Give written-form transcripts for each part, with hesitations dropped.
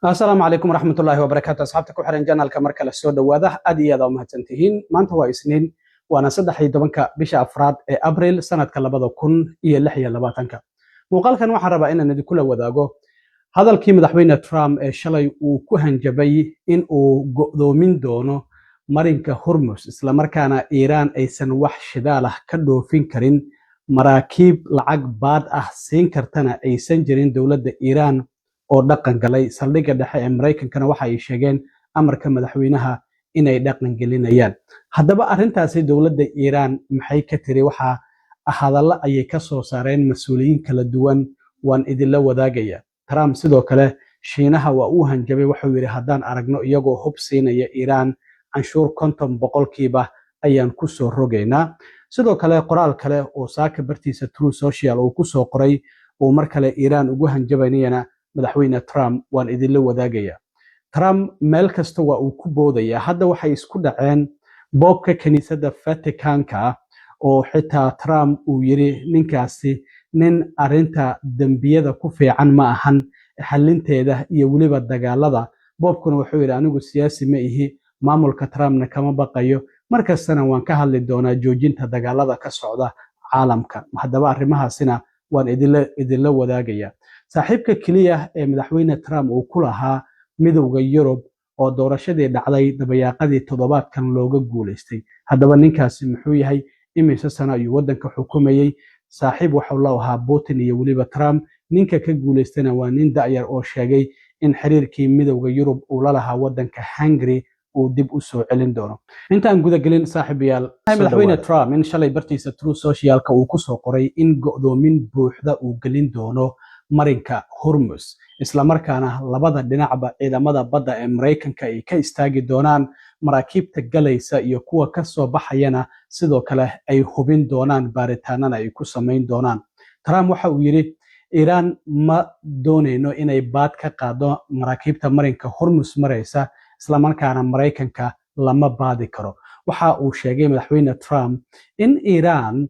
Asalaamu calaykum waraxmatullaahi wabarakaatu. Asxaabta ku xiran channelka, mar kale soo dhowaada. Aad iyo aad aa umahadsantihiin. Maanta waa Isniin, waana 13-ka bisha afraad ee Abril, sanadka 2026-ka. Muuqaalkan waxaan rabaa inaan idinkula wadaago hadalkii Madaxweyne Trump ee shalay uu ku hanjabay in uu go'doomin doono marinka Hormus, islamarkaana Iiraan aysan wax shidaal ah ka dhoofin karin, maraakiib lacag baad ah siin kartana aysan jirin dowladda Iiraan, oo dhaqan galay. Saldhigga dhexe ee Maraykankana waxa ay sheegeen amarka madaxweynaha inay dhaqan gelinayaan. Haddaba arrintaasi dowladda Iiraan maxay ka tiri? Waxaa hadallo ayay ka soo saareen mas-uuliyiin kala duwan, waan idinla wadaagaya. Trump sidoo kale Shiinaha waa uu hanjabay. Wuxuu yidhi, haddaan aragno iyagoo hub siinaya Iiraan, canshuur 50% ayaan ku soo rogaynaa. Sidoo kale qoraal kale oo saaka bartiisa Truth Social uu ku soo qoray, uu mar kale Iiraan ugu hanjabanayana Madaxweyne Trump, waan idinla wadaagaya. Trump meel kasta waa uu ku boodaya. Hadda waxay isku dhaceen pope-ka kiniisadda Vaticanka, oo xitaa Trump uu yiri ninkaasi nin arrinta dembiyada ku fiican ma ahan, xalinteeda iyo weliba dagaalada. Pope-kuna wuxuu yidhi, anigu siyaasi ma ihi, maamulka Trumpna kama baqayo, markastana waan ka hadli doonaa joojinta dagaalada ka socda caalamka. Haddaba arrimahaasina waan idinla wadaagaya. Saaxiibka keliya ee Madaxweyne Trump uu ku lahaa Midowda Yurub oo doorashadii dhacday dabayaaqadii toddobaadkan looga guulaystay, haddaba ninkaasi muxuu yahay? Imise sano ayuu waddanka xukumayey? Saaxiib waxau la ahaa Putin iyo weliba Trump. Ninka ka guulaystana waa nin da'yar oo sheegay in xiriirkii Midowda Yurub uu la lahaa waddanka Hungary uu dib u soo celin doono. Intaan gudagelin, saaxiibayaal, Madaxweyne Trump in shalay bartiisa Truth Socialka uu kusoo qoray in go'doomin buuxda uu gelin doono marinka Hormus, islamarkaana labada dhinacba ciidamada badda ee Maraykanka ay ka istaagi doonaan maraakiibta galaysa iyo kuwa ka soo baxayana, sidoo kale ay hubin doonaan, baaritaanana ay ku samayn doonaan. Trump waxa uu yidhi, Iiraan ma doonayno inay baad ka qaado maraakiibta marinka Hormus maraysa, islamarkaana Maraykanka lama baadi karo. Waxa uu sheegay Madaxweyne Trump in Iiraan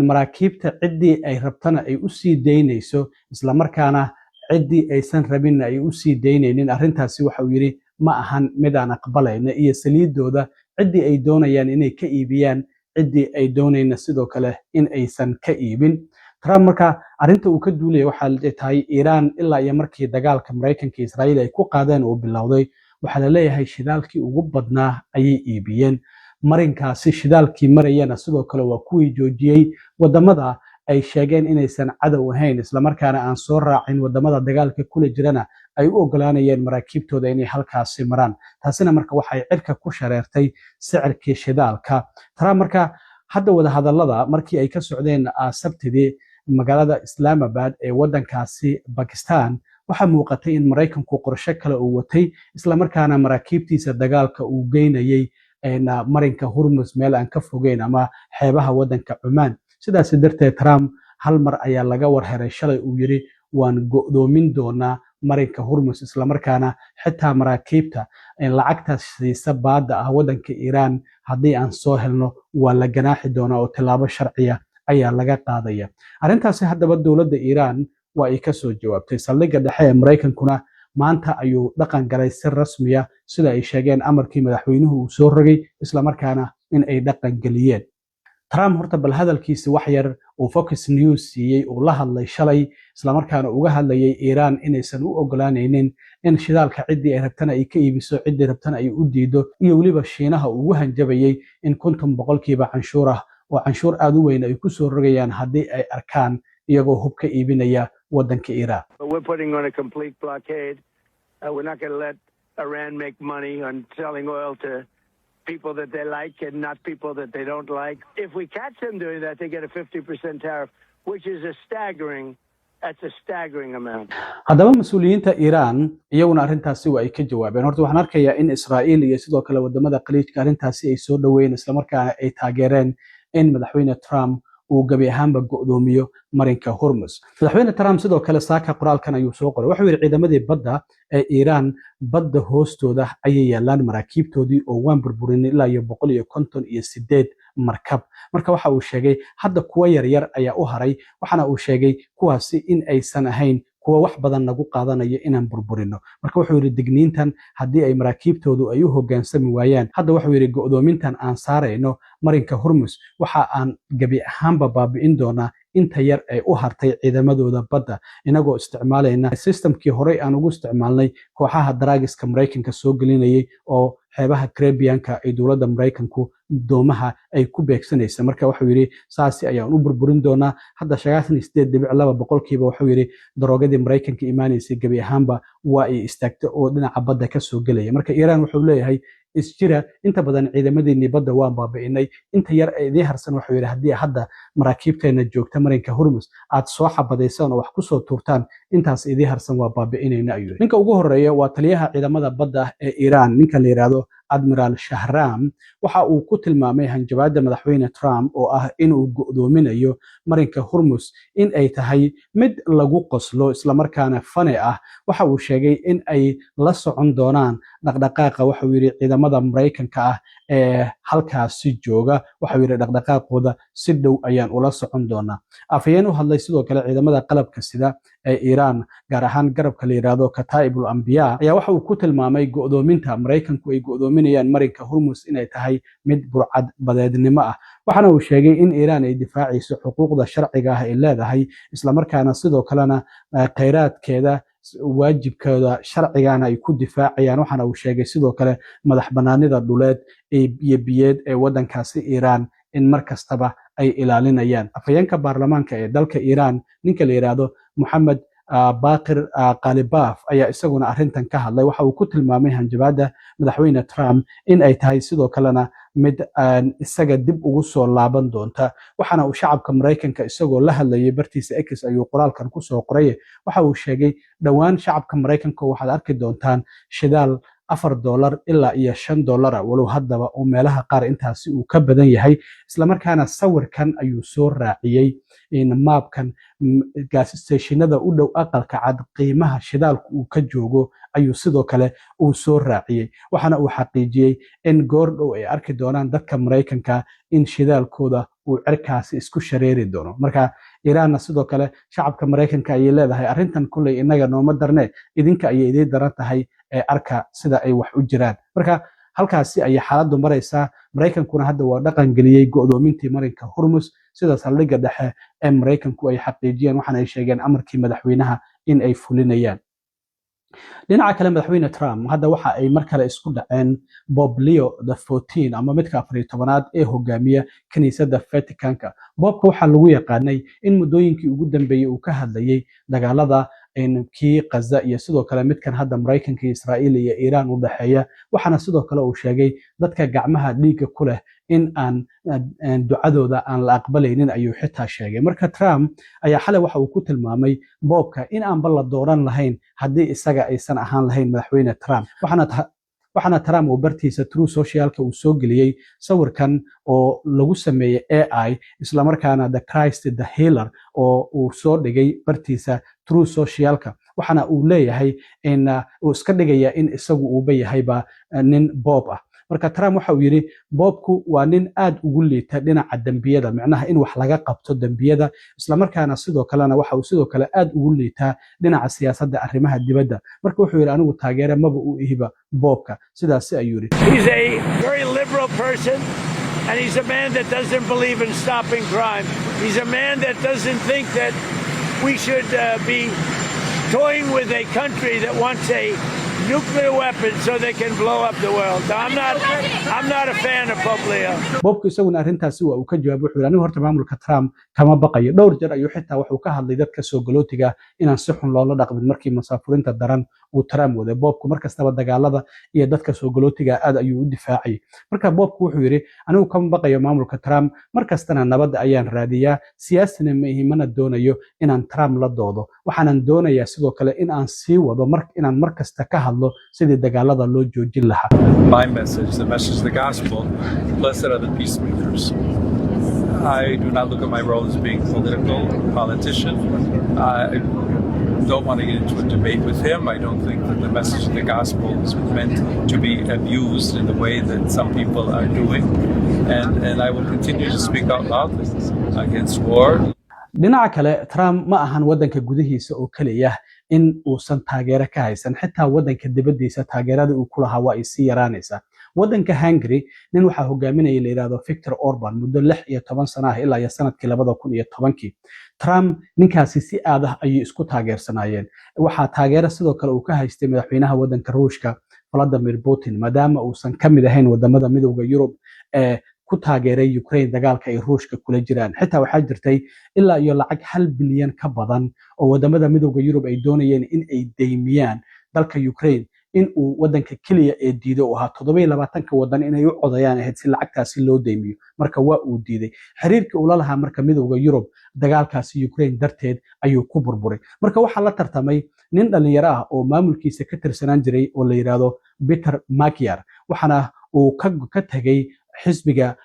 maraakiibta ciddii ay rabtana ay u sii daynayso, islamarkaana ciddii aysan rabinna ay u sii daynaynin. Arrintaasi waxa uu yidhi ma ahan mid aan aqbalayna, iyo saliidooda ciddii ay doonayaan inay ka iibiyaan, ciddii ay doonayna sidoo kale in aysan ka iibin. Trump marka arrinta uu ka duulaya waxaa tahay Iiraan ilaa iyo markii dagaalka Maraykanka Israa'iil ay ku qaadeen uu bilowday, waxaa la leeyahay shidaalkii ugu badnaa ayay iibiyeen. Marinkaasi shidaalkii marayana sidoo kale waa kuwii joojiyey wadamada ay sheegeen inaysan cadow ahayn, islamarkaana aan soo raacin wadamada dagaalka kula jirana, ay u ogolaanayeen maraakiibtooda inay halkaasi maraan. Taasina marka waxay cirka ku shareertay sicirkii shidaalka. Trump marka hadda wadahadalada markii ay ka socdeen Sabtidii magaalada Islamabad ee wadankaasi Bakistan, waxaa muuqatay in Maraykanku qorshe kale uu watay, islamarkaana maraakiibtiisa dagaalka uu geynayey marinka Hormus meel aan ka fogeyn ama xeebaha wadanka Cumaan. Sidaas darteed Trump hal mar ayaa laga warheray shalay uu yiri, waan go'doomin doonaa marinka Hormus, islamarkaana xitaa maraakiibta lacagta siisa baadda ah wadanka Iiraan haddii aan soo helno waa la ganaaxi doonaa oo tilaabo sharciya ayaa laga qaadaya. Arrintaasi haddaba dowladda Iiraan waa ay kasoo jawaabtay. Saldhigga dhexe ee Maraykankuna maanta ayuu dhaqan galay si rasmiya, sida ay sheegeen amarkii madaxweynuhu uu soo rogay, islamarkaana in ay dhaqan geliyeen. Trump horta bal hadalkiisi wax yar uu Fox News siiyey, uu la hadlay shalay, islamarkaana uga hadlayay Iiraan inaysan u ogolaanaynin in shidaalka ciddii ay rabtana ay ka iibiso, ciddii rabtana ay u diido, iyo weliba Shiinaha ugu hanjabayey in 50% canshuur ah oo canshuur aad u weyn ay ku soo rogayaan haddii ay arkaan iyagoo hub ka iibinaya waddanka Iiraan. But we're putting on a complete blockade. We're not going to let Iran make money on selling oil to people that they like and not people that they don't like. If we catch them doing that, they get a 50% tariff, which is a staggering, that's a staggering amount. Haddaba mas-uuliyiinta Iiraan iyaguna arrintaasi waa ay ka jawaabeen. Horta waxaan arkayaa in Israa'iil iyo sidoo kale wadamada Khaliijka arrintaasi ay soo dhoweeyeen, islamarkaana ay taageereen in Madaxweyne Trump uu gebi ahaanba go'doomiyo marinka Hormus. Madaxweyne Trump sidoo kale saaka qoraalkan ayuu soo qoray. Wuxuu yidhi, ciidamadii badda ee Iiraan badda hoostooda ayay yaalaan maraakiibtoodii oo waan burburinay ilaa iyo 158 markab. Marka waxa uu sheegay hadda kuwo yaryar ayaa u haray, waxaana uu sheegay kuwaasi in aysan ahayn Kuwa wax badan nagu qaadanaya inaan burburino. Marka wuxuu yidhi, digniintan haddii ay maraakiibtoodu ay u hoggaansami waayaan, hadda wuxuu yidhi, go'doomintan aan saarayno marinka Hormus waxa aan gebi ahaanba baabi'in doonaa inta yar ee u hartay ciidamadooda badda, inagoo isticmaalayna systemkii horey aan ugu isticmaalnay kooxaha daraagiska Maraykanka soo gelinayay oo xeebaha Caribbeanka ay dowladda Maraykanku doomaha ay ku beegsanaysa. Marka wuxuu yidhi, saasi ayaan u burburin doonaa. Hadda 98.2% wuxuu yidhi, daroogadii Maraykanka imaanaysay gebi ahaanba waa ay istaagtay oo dhinaca badda kasoo gelaya. Marka Iiraan wuxuu leeyahay, isjira, inta badan ciidamadiinii badda waan baabi'inay, inta yar ee idiin harsan, wuxuu yidhi, haddii hadda maraakiibteena joogta marinka Hormus aad soo xabadaysaan oo wax kusoo tuurtaan, intaas idiin harsan waa baabi'inayna, ayuu yidhi. Ninka ugu horeeya waa taliyaha ciidamada badda ee Iiraan, ninka la yidhaahdo Admiral Shahram. Waxa uu ku tilmaamay hanjabaadda madaxweyne Trump oo ah inuu go'doominayo marinka Hormus in ay tahay mid lagu qoslo, islamarkaana funny ah. Waxa uu sheegay in ay la socon doonaan dhaqdhaqaaqa, waxauu yidhi, ciidamada Maraykanka ah ee halkaasi jooga. Waxauu yidhi, dhaqdhaqaaqooda si dhow ayaan ula socon doonaa. Afhayeen u hadlay sidoo kale ciidamada qalabka sida ee Iiraan, gaar ahaan garabka la yidhaahdo Kataa'ibul Ambiyaa, ayaa waxa uu ku tilmaamay go'doominta Maraykanku ay go'doominayaan marinka Hormus inay tahay mid burcad badeednimo ah. Waxaana uu sheegay in Iiraan ay difaacayso xuquuqda sharciga ah ay leedahay, islamarkaana sidoo kalena khayraadkeeda waajibkooda sharcigana ay ku difaacayaan. Waxaana uu sheegay sidoo kale madax banaanida dhuleed iyo biyeed ee waddankaasi Iiraan in mar kastaba ay ilaalinayaan. Afhayeenka baarlamaanka ee dalka Iiraan, ninka la yidhaahdo Moxamed Baqir Qalibaf, ayaa isaguna arrintan ka hadlay. Waxa uu ku tilmaamay hanjabaadda madaxweyne Trump in ay tahay sidoo kalena mid isaga dib ugu soo laaban doonta. Waxaana uu shacabka Maraykanka isagoo la hadlayay bartiisa X ayuu qoraalkan kusoo qoray. Waxa uu sheegay, dhowaan shacabka Maraykanka waxaad arki doontaan shidaal $4 ilaa iyo $5, walow haddaba oo meelaha qaar intaasi uu ka badan yahay. Islamarkaana sawirkan ayuu soo raaciyey, maabkan gas stationada u dhow Aqalka Cad qiimaha shidaalku uu ka joogo ayuu sidoo kale uu soo raaciyey. Waxaana uu xaqiijiyey in goor dhow ay arki doonaan dadka Maraykanka in shidaalkooda uu cirkaasi isku shareeri doono. Marka Iiraanna sidoo kale shacabka Maraykanka ayay leedahay, arrintan kulley innaga nooma darne, idinka ayay idiin daran tahay ee arka sida ay wax u jiraan. Marka halkaasi ayay xaaladdu maraysaa. Maraykankuna hadda waa dhaqan geliyey go'doomintii marinka Hormus, sida saldhigga dhexe ee Maraykanku ay xaqiijiyeen. Waxaana ay sheegeen amarkii madaxweynaha in ay fulinayaan. Dhinaca kale, madaxweyne Trump hadda waxa ay mar kale isku dhaceen Pope Leo the XIV, ama midka 14aad ee hogaamiya kiniisadda Vaticanka. Popeka waxaa lagu yaqaanay in muddooyinkii ugu dambeeyey uu ka hadlayey dagaalada, kii Qaza iyo sidoo kale midkan hadda Maraykanka iyo Israa'iil iyo Iiraan u dhexeeya. Waxaana sidoo kale uu sheegay dadka gacmaha dhiigga ku leh in aan ducadooda aan la aqbalaynin ayuu xitaa sheegay. Marka Trump ayaa xalay waxa uu ku tilmaamay popeka in aanba la dooran lahayn haddii isaga aysan ahaan lahayn madaxweyne Trump. Waxaana Trump uu bartiisa Truth Socialka uu soo geliyey sawirkan oo lagu sameeyey AI, islamarkaana "The Christ the Healer" oo uu soo dhigay bartiisa Truth Socialka. Waxaana uu leeyahay in uu iska dhigaya in isagu uuba yahayba nin pope ah. Marka Trump waxa uu yidhi, popeku waa nin aad ugu liita dhinaca dembiyada, micnaha in wax laga qabto dembiyada, islamarkaana sidoo kalena waxa uu sidoo kale aad ugu liitaa dhinaca siyaasadda arrimaha dibadda. Marka wuxuu yidhi, anigu taageere maba u ihiba popeka. Sidaasi ayuu yidhi. He's a very liberal person, and he's a man that doesn't believe in stopping crime. He's a man that doesn't think that we should be toying with a country that wants a nuclear weapon so they can blow up the world. Now, I'm not a fan of Pope Leo. Popeku isaguna arrintaasi waa uu ka jawaabay. Wuxuu yidhi, anigu horta maamulka Trump kama baqayo. Dhowr jeer ayuu xitaa wuxuu ka hadlay dadka soo galootiga inaan si xun loola dhaqmin markii masaafurinta daran uu Trump waday. Popeku mar kastaba dagaalada iyo dadka soo galootiga aad ayuu u difaacayay. Marka popeku wuxuu yidhi, anigu kama baqayo maamulka Trump, mar kastana nabadda ayaan raadiyaa, siyaasina ma ihi, mana doonayo inaan Trump la doodo. Waxaanan doonayaa sidoo kale in aan sii wado mar inaan mar kasta ka hadlo sidii dagaalada loo joojin lahaa. My message, the message of the gospel, blessed are the peacemakers. I do not look at my role as being political, politician. I don't want to get into a debate with him. I don't think that the message of the gospel is meant to be abused in the way that some people are doing. And I will continue to speak out loudly against war. Dhinaca kale, Trump ma ahan waddanka gudihiisa oo keliya. In uusan taageero ka haysan xitaa waddanka dibaddiisa. Taageerada uu ku lahaa waa ay sii yaraanaysaa. Waddanka Hungary nin waxaa hogaaminaya la yidhahdo Victor Orban muddo 16 sano ah, ilaa iyo sanadkii 2010-kii. Trump ninkaasi si aad ah ayay isku taageersanaayeen. Waxaa taageero sidoo kale uu ka haystay madaxweynaha waddanka Ruushka, Vladimir Putin, maadaama uusan ka mid ahayn wadamada Midowda Yurub ee ku taageeray Ukraine dagaalka ay Ruushka kula jiraan. Xitaa waxaa jirtay ilaa iyo lacag 1 bilyan ka badan oo wadamada Midowda Yurub ay doonayeen in ay deymiyaan dalka Ukraine in uu wadanka keliya ee diido uu ahaa. 27-ka wadan inay u codayaan ahayd si lacagtaasi loo deymiyo, marka waa uu diiday. Xiriirkii ula lahaa marka Midowda Yurub dagaalkaasi Ukraine darteed ayuu ku burburay. Marka waxaa la tartamay nin dhalinyaro ah oo maamulkiisa ka tirsanaan jiray oo la yidhaahdo Peter Magyar, waxaana uu ka tegay xisbiga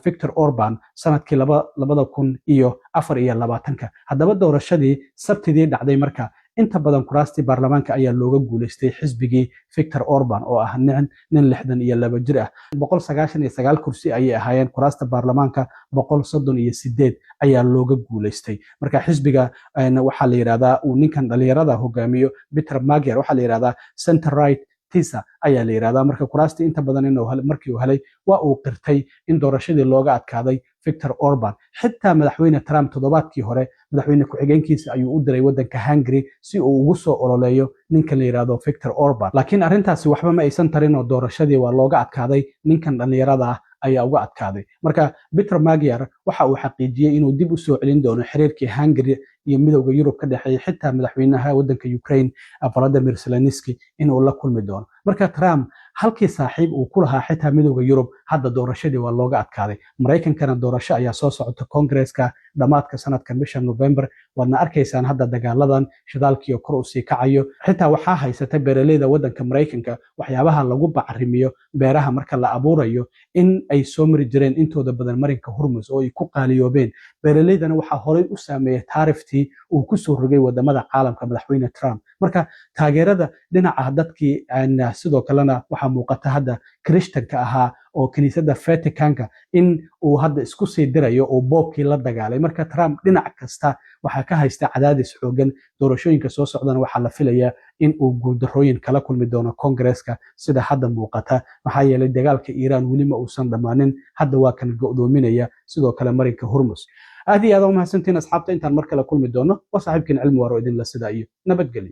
Victor Orban sanadkii 2024-ka. Haddaba doorashadii Sabtidii dhacday marka inta badan kuraastii baarlamaanka ayaa looga guuleystay xisbigii Victor Orban oo ah nin 62 jir ah. 199 kursi ayay ahaayeen kuraasta baarlamaanka, 138 ayaa looga guuleystay. Marka xisbiga waxaa la yidhahdaa uu ninkan dhalinyarada hogaamiyo, Peter Magyar, waxaa la yidhahdaa center right Tisza ayaa la yidhahdaa. Marka kuraastii inta badan inuu markii uu helay, waa uu qirtay in doorashadii looga adkaaday Victor Orban. Xitaa madaxweyne Trump toddobaadkii hore madaxweyne ku-xigeenkiisa ayuu u diray waddanka Hungary si uu ugu soo ololeeyo ninkan la yidhahdo Victor Orban, laakiin arrintaasi waxba ma aysan tarin oo doorashadii waa looga adkaaday, ninkan dhallinyarada ah ayaa uga adkaaday. Marka Peter Magyar waxa uu xaqiijiyey inuu dib u soo celin doono xiriirkii Hungary iyo Midowda Yurub ka dhexeeyay, xitaa madaxweynaha waddanka Ukraine, Volodymyr Zelensky, inuu la kulmi doono. Marka Trump halkii saaxiib uu ku lahaa xitaa Midowda Yurub hadda doorashadii waa looga adkaaday. Maraykankana doorasho ayaa soo socota Koongreska dhammaadka sanadkan, bisha November. Waadna arkaysaan hadda dagaaladan, shidaalkii oo kor usii kacayo. Xitaa waxaa haysata beeraleyda waddanka Maraykanka waxyaabaha lagu bacrimiyo beeraha marka la abuurayo in ay soo mari jireen intooda badan marinka Hurmus oo ay ku qaaliyoobeen. Beeraleydana waxaa horey u saameeyey taariftii uu kusoo rogay wadamada caalamka madaxweyne Trump. Marka taageerada dhinaca dadkii sidoo kalena waxaa muuqata hadda Kirishtanka ahaa oo kiniisadda Vaticanka in uu hadda isku sii dirayo oo boobkii la dagaalay. Marka Trump dhinac kasta waxaa ka haysta cadaadis xoogan. Doorashooyinka soo socdana waxaa la filayaa in uu guuldarrooyin kala kulmi doono Koongreska sida hadda muuqata, maxaa yeelay dagaalka Iiraan weli ma uusan dhammaanin. Hadda waa kan go'doominaya sidoo kale marinka Hurmus. Aad iyo aad u mahadsantiin, asxaabta. Intaan mar kale kulmi doono, waa saaxiibkiin Cilmi Waaro idinla sida iyo nabadgelyo.